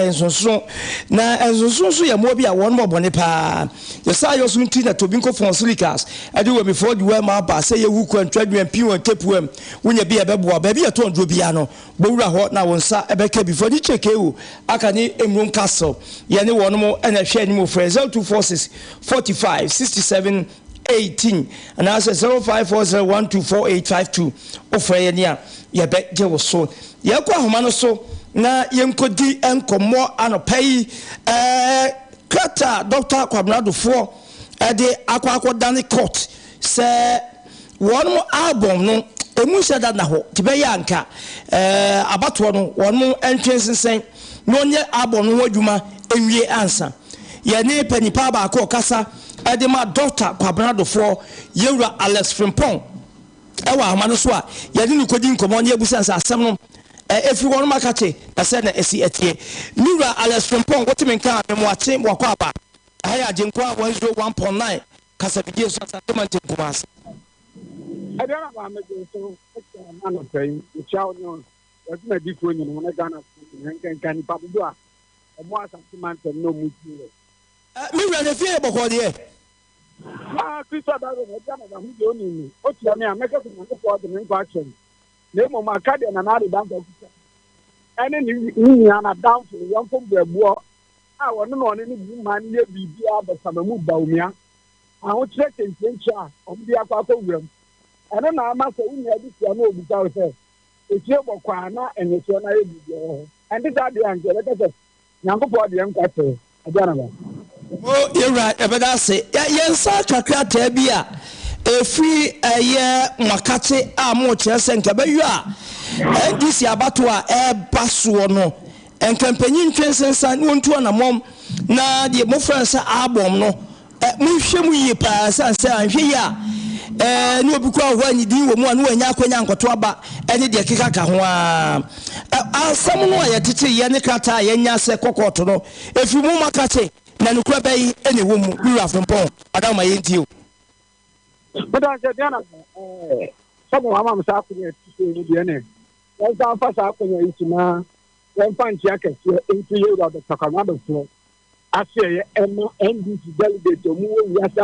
nsonsono. Na nsonsono nso yɛ mmoa bi a wɔn bɔ bɔne paa. Yɛ saa yɔ so nti na Tobinco Pharmaceuticals de wɔ before the worm aba sɛ yɛwu kwantu aduan pii wɔn tapeworm. Wonya bi a ɛbɛboa. Baabi a yɛtɔn duro biara no, bɔ wura hɔ na wo nsa bɛka bi. Fa ani kyerɛ KO aka ne Emrom Castle. Yɛne wɔnom na ɛhwɛ anim. Frɛ 0246 45 67 18 anaasɛ 0540124852. Wofrɛ yɛn a, yɛbɛgye wo so. Yɛkɔ ahoma no so na yɛnkɔdi nkɔmmɔ anɔpa yi. Krataa Dr. Kwabena Duffuor ɛde akɔ akɔdane court sɛ wɔn album no emu nhyɛ da na hɔ te bɛyɛ anka abatoɔ no wɔn ntwe nsensɛn na wɔnyɛ album no ho adwuma nwie ansa. Yɛne panipa baako ɔkasa ɛde ma Dr. Kwabena Duffuor, yɛwura Alex Frimpong, ɛwɔ ahoma no so a yɛde no kɔdi nkɔmmɔ ne yɛbusa sɛ asɛm no ɛfiri wɔn akakye na sɛ na ɛsi ɛteɛ. Me wura Alex Frimpong, wotumi nka a memoakye wakɔ aba. Ɛha yɛ Agyenkwa 101.9 kasafidie so, Asante Mantam, Kumase. Ɛdeɛ na maame gye so ɛkyɛ na nɔpɛ yi mekyia wo ne w'adwumadifoɔ nyinaa ne Ghanafoɔ nyinaa, nkanka nipa dodo a ɔmo Asante Mantam na ɔmo tie yɛ. Me wura, ne fie yɛ bɔkɔɔ deɛ? Ah, Kristo adaro na ɛdeɛ na ho deɛ onim mi otia me a mɛka sɛ Nyankopɔn de me nkɔ akyɛ me, na mmom aka deɛ Nana Ade Danka kuta ɛne ne ne nua n'adamfo ne yɔnko brɛboɔ a wɔne na ɔne ne bu man yɛ biribiara bɛsama mu Bawumia ahokyerɛ kyenkyenkye a ɔmo de akɔ akɔ wuram. Ɛno na ama sɛ wo nua bi tia na obusa wo sɛ efie bɔkɔ a na ɛnyɛsoɔ na ayɛ biribi wɔ hɔ. Ɛnte saa deɛ a nka yɛbɛka sɛ Nyankopɔn deɛ nkwa kyerɛ ɛdeɛ na ba. O yɛwura, yɛbɛda ase. Yɛn nsa kakrataa bi a ɛfiri ɛyɛ mwakakye a mokyerɛ sɛ nka bɛyɔ a NDC abato a ɛreba soɔ no, nka mpanyin ntwe nsensan na wɔntu anammɔm na deɛ mofrɛ no sɛ album no, monhwɛ mu yie paa, ɛsiane sɛ anhwɛ yie a ne obi kora wɔ hɔ a ne din wɔ mu a ne wanya akwanya nkɔto aba ɛne deɛ keka ka ho a. Asɛm no a yɛtete yɛ ne krataa a yɛnya sɛ kɔkɔɔto no ɛfiri mu makakye na nokora bɛyi ɛne ɛwɔ mu. Wura Frimpong, adama yɛntie o. Meda sɛ deɛ na sɛde wama me saa akonya ti so yi deɛ ne yɛnsa mfa saa akonya yi so na yɛmfa nkyea kɛseɛ mfiri yɛwura Dr. Kwame Duffuor aseɛyɛ ɛma NDC delegate ɔmu wɔ wiase.